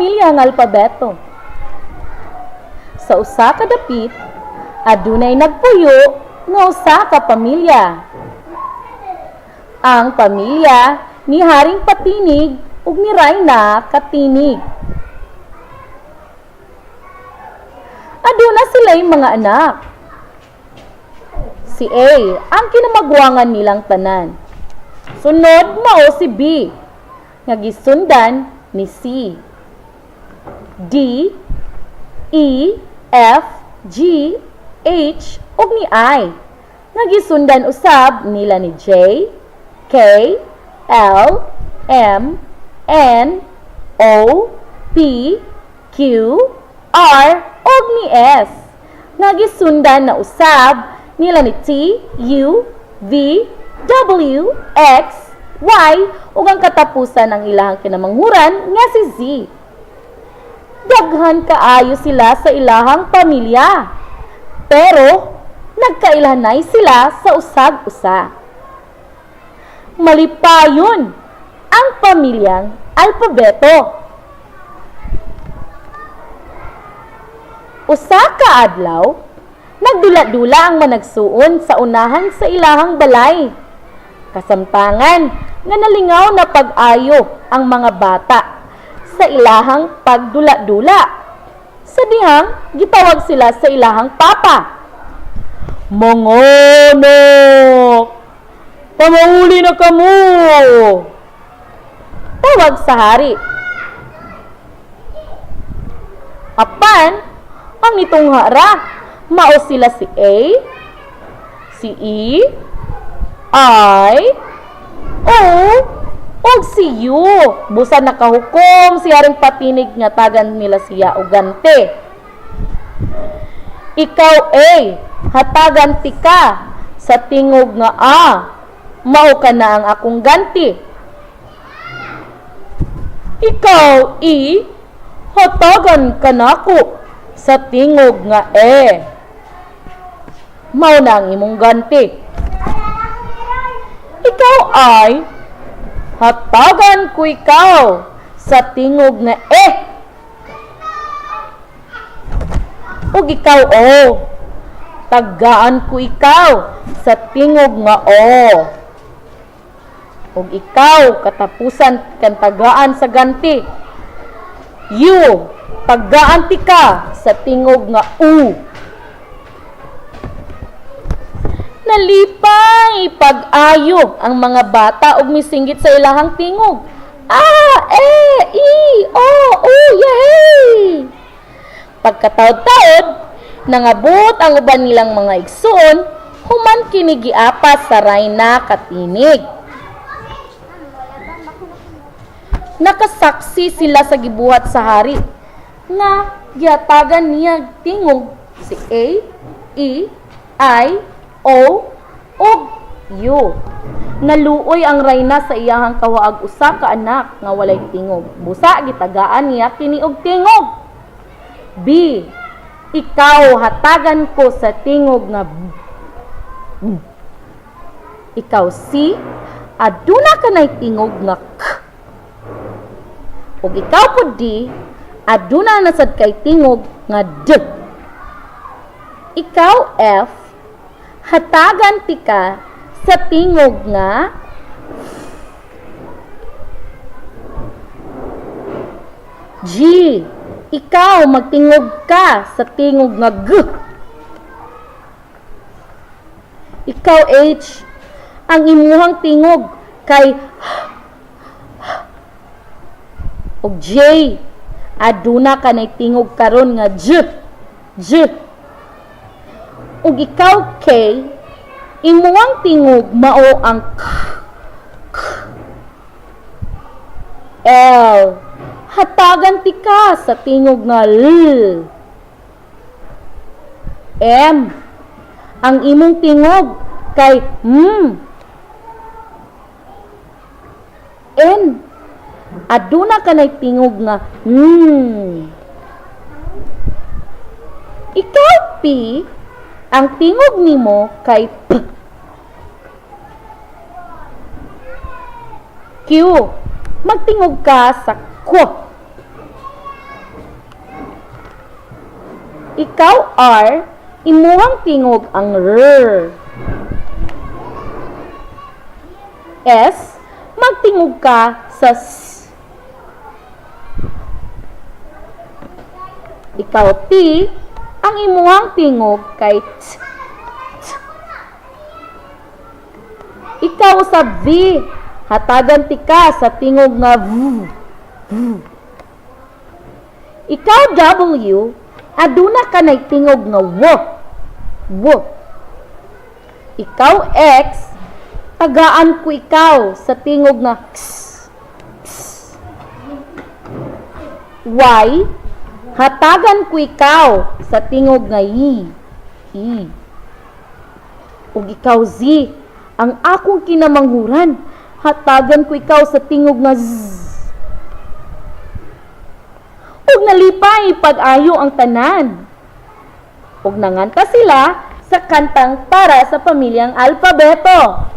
pamilyang alpabeto. Sa usa ka dapit, adunay nagpuyo nga usa ka pamilya. Ang pamilya ni Haring Patinig ug ni Rayna Katinig. Aduna sila'y mga anak. Si A ang kinamagwangan nilang tanan. Sunod mao si B nga gisundan ni C. D, E, F, G, H ug ni I nga gisundan usab nila ni J, K, L, M, N, O, P, Q, R ug ni S nga gisundan na usab nila ni T, U, V, W, X, Y ug ang katapusan ang ilahang kinamanghuran nga si Z. Daghan kaayo sila sa ilahang pamilya. Pero nagkailhanay sila sa usag-usa. Malipayon ang pamilyang alpabeto. Usa ka adlaw, nagdula-dula ang managsuon sa unahan sa ilahang balay. Kasamtangan nga nalingaw na pag-ayo ang mga bata sa ilahang pagdula-dula. Sa dihang gitawag sila sa ilahang papa. Manganak! Pamauli na kamo! Tawag sa hari. Apan, ang itong hara, mao sila si A, si E, I, O, ug si U. Busa nakahukom si Haring Patinig nga tagan nila siya og gante. Ikaw A, hatagan tika sa tingog nga A. Mao ka na ang akong ganti. Ikaw E, hatagan ka nako sa tingog nga E. Mao na ang imong ganti. Ikaw ay, hatagan ko ikaw sa tingog nga E. Ug ikaw O, tagaan ko ikaw sa tingog nga O. Ug ikaw katapusan kan tagaan sa ganti. U, tagaan ti ka sa tingog nga U. Nalipay pag-ayo ang mga bata ug misinggit sa ilahang tingog. A, E, I, O, U, yay! Pagkataod-taod, nangabot ang uban nilang mga igsuon, human kini giapas sa Rayna Katinig. Nakasaksi sila sa gibuhat sa hari nga gihatagan niya tingog si A, E, I, O, ug U. Naluoy ang rayna sa iyahang kawaag usa ka anak nga walay tingog. Busa gitagaan niya kini og tingog. B, ikaw hatagan ko sa tingog nga B. Ikaw C, aduna kanay tingog nga K. Ug ikaw pud D, aduna na sad kay tingog nga D. Ikaw F, hatagan tika sa tingog nga G. Ikaw magtingog ka sa tingog nga G. Ikaw H, ang imuhang tingog kay H. Ug J, aduna kanay tingog karon nga J. J. Ug ikaw K, imuhang tingog mao ang K. K. L, hatagan tika sa tingog nga L. M, ang imong tingog kay M. N, aduna kanay tingog nga N. Ikaw P, ang tingog nimo kay P. Q, magtingog ka sa Q. Ikaw, R, imuhang tingog ang R. S, magtingog ka sa S. Ikaw, T, ang imuhang tingog kay T. T. Ikaw sa V, hatagan ti ka sa tingog nga V. V. Ikaw, W, aduna ka nay tingog nga W. W. Ikaw, X, tagaan ko ikaw sa tingog nga X. X. Y, hatagan ko ikaw sa tingog nga Y. Y. Ug ikaw, Z, ang akong kinamanghuran, hatagan ko ikaw sa tingog nga Z. Ug nalipay pag-ayo ang tanan. Ug nanganta sila sa kantang para sa pamilyang alpabeto.